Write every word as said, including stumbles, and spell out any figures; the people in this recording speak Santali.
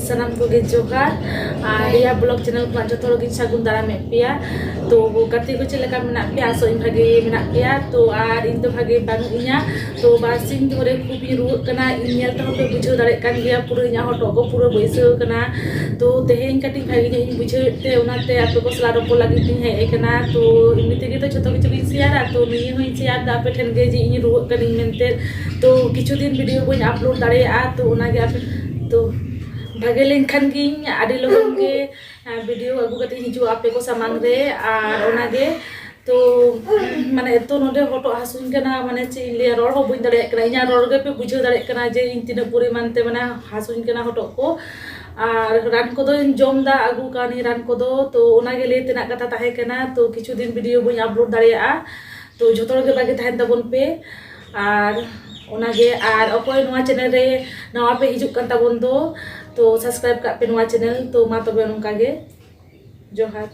ᱥᱟᱱᱟᱢ ᱠᱚᱜᱮ ᱡᱚᱦᱟᱨ᱾ ᱟᱨ ᱨᱤᱭᱟ ᱵᱞᱚᱜ ᱪᱮᱱᱮᱞ ᱠᱷᱚᱱᱟᱜ ᱡᱚᱛᱚ ᱦᱚᱲ ᱜᱤᱧ ᱥᱟᱹᱜᱩᱱ ᱫᱟᱨᱟᱢᱮᱫ ᱯᱮᱭᱟ᱾ ᱛᱚ ᱜᱟᱛᱮ ᱠᱚ ᱪᱮᱫ ᱞᱮᱠᱟ ᱢᱮᱱᱟᱜ ᱯᱮᱭᱟ? ᱟᱥᱚᱜ ᱤᱧ ᱵᱷᱟᱜᱮ ᱢᱮᱱᱟᱜ ᱯᱮᱭᱟ᱾ ᱛᱚ ᱟᱨ ᱤᱧ ᱫᱚ ᱵᱷᱟᱜᱮ ᱵᱟᱹᱱᱩᱜ ᱤᱧᱟ᱾ ᱛᱚ ᱵᱟᱨ ᱥᱤᱧ ᱫᱷᱚᱨᱮ ᱠᱷᱩᱵ ᱤᱧ ᱨᱩᱣᱟᱹᱜ ᱠᱟᱱᱟ᱾ ᱤᱧ ᱧᱮᱞ ᱛᱮᱦᱚᱸ ᱯᱮ ᱵᱩᱡᱷᱟᱹᱣ ᱫᱟᱲᱮᱭᱟᱜ ᱠᱟᱱ ᱜᱮᱭᱟ, ᱯᱩᱨᱟᱹ ᱤᱧᱟᱹᱜ ᱦᱚᱴᱚᱜ ᱠᱚ ᱯᱩᱨᱟᱹ ᱵᱟᱹᱭᱥᱟᱹᱣ ᱠᱟᱱᱟ᱾ ᱛᱚ ᱛᱮᱦᱮᱧ ᱠᱟᱹᱴᱤᱡ ᱵᱷᱟᱜᱮ ᱧᱚᱜ ᱤᱧ ᱵᱩᱡᱷᱟᱹᱣᱮᱫ ᱛᱮ ᱚᱱᱟᱛᱮ ᱟᱯᱮ ᱠᱚ ᱥᱟᱞᱟᱜ ᱨᱚᱯᱚᱲ ᱞᱟᱹᱜᱤᱫ ᱤᱧ ᱦᱮᱡ ᱟᱠᱟᱱᱟ᱾ ᱛᱚ ᱮᱢᱱᱤ ᱛᱮᱜᱮ ᱛᱚ ᱡᱷᱚᱛᱚ ᱠᱤᱪᱷᱩ ᱜᱤᱧ ᱥᱮᱭᱟᱨᱟ, ᱛᱚ ᱱᱤᱭᱟᱹ ᱦᱚᱸᱧ ᱥᱮᱭᱟᱨ ᱫᱟ ᱟᱯᱮ ᱴᱷᱮᱱ ᱜᱮ ᱡᱮ ᱤᱧ ᱨᱩᱣᱟᱹᱜ ᱠᱟᱹᱱᱟᱹᱧ ᱢᱮᱱᱛᱮ᱾ ᱛᱚ ᱠᱤᱪᱷᱩ ᱫᱤᱱ ᱵᱷᱤᱰᱤᱭᱳ ᱵᱟᱹᱧ ᱟᱯᱞᱳᱰ ᱫᱟᱲᱮᱭᱟᱜᱼᱟ, ᱛᱚ ᱚᱱᱟᱜᱮ ᱟᱯᱮ ᱛᱚ ᱵᱷᱟᱜᱮ ᱞᱮᱱᱠᱷᱟᱱ ᱜᱤᱧ ᱟᱹᱰᱤ ᱞᱚᱜᱚᱱ ᱜᱮ ᱵᱷᱤᱰᱤᱭᱳ ᱟᱹᱜᱩ ᱠᱟᱛᱮ ᱤᱧ ᱦᱤᱡᱩᱜᱼᱟ ᱟᱯᱮ ᱠᱚ ᱥᱟᱢᱟᱝ ᱨᱮ᱾ ᱟᱨ ᱚᱱᱟᱜᱮ ᱛᱚ ᱢᱟᱱᱮ ᱮᱛᱚ ᱱᱚᱰᱮ ᱦᱚᱴᱚᱜ ᱦᱟᱹᱥᱩᱧ ᱠᱟᱱᱟ, ᱢᱟᱱᱮ ᱪᱮᱫ ᱤᱧ ᱞᱟᱹᱭᱟ, ᱨᱚᱲ ᱦᱚᱸ ᱵᱟᱹᱧ ᱫᱟᱲᱮᱭᱟᱜ ᱠᱟᱱᱟ᱾ ᱤᱧᱟᱹᱜ ᱨᱚᱲ ᱜᱮᱯᱮ ᱵᱩᱡᱷᱟᱹᱣ ᱫᱟᱲᱮᱭᱟᱜ ᱠᱟᱱᱟ ᱡᱮ ᱤᱧ ᱛᱤᱱᱟᱹᱜ ᱯᱚᱨᱤᱢᱟᱱ ᱛᱮ ᱢᱟᱱᱮ ᱦᱟᱹᱥᱩᱧ ᱠᱟᱱᱟ ᱦᱚᱴᱚᱜ ᱠᱚ᱾ ᱟᱨ ᱨᱟᱱ ᱠᱚᱫᱚᱧ ᱡᱚᱢ ᱫᱟ, ᱟᱹᱜᱩ ᱠᱟᱣᱱᱤᱧ ᱨᱟᱱ ᱠᱚᱫᱚ᱾ ᱛᱚ ᱚᱱᱟᱜᱮ ᱞᱟᱹᱭ ᱛᱮᱱᱟᱜ ᱠᱟᱛᱷᱟ ᱛᱟᱦᱮᱸ ᱠᱟᱱᱟ᱾ ᱛᱚ ᱠᱤᱪᱷᱩ ᱫᱤᱱ ᱵᱷᱤᱰᱤᱭᱳ ᱵᱟᱹᱧ ᱟᱯᱞᱳᱰ ᱫᱟᱲᱮᱭᱟᱜᱼᱟ᱾ ᱛᱚ ᱡᱷᱚᱛᱚ ᱦᱚᱲ ᱜᱮ ᱵᱷᱟᱜᱮ ᱛᱟᱦᱮᱱ ᱛᱟᱵᱚᱱ ᱯᱮ᱾ ᱟᱨ ᱚᱱᱟᱜᱮ, ᱟᱨ ᱚᱠᱚᱭ ᱱᱚᱣᱟ ᱪᱮᱱᱮᱞ ᱨᱮ ᱱᱟᱣᱟ ᱯᱮ ᱦᱤᱡᱩᱜ ᱠᱟᱱ ᱛᱟᱵᱚᱱ ᱫᱚ, ᱛᱚ ᱥᱟᱵᱥᱠᱨᱟᱭᱤᱵ ᱠᱟᱜ ᱯᱮ ᱱᱚᱣᱟ ᱪᱮᱱᱮᱞ᱾ ᱛᱚ ᱢᱟ ᱛᱚᱵᱮ ᱱᱚᱝᱠᱟ ᱜᱮ, ᱡᱚᱦᱟᱨ᱾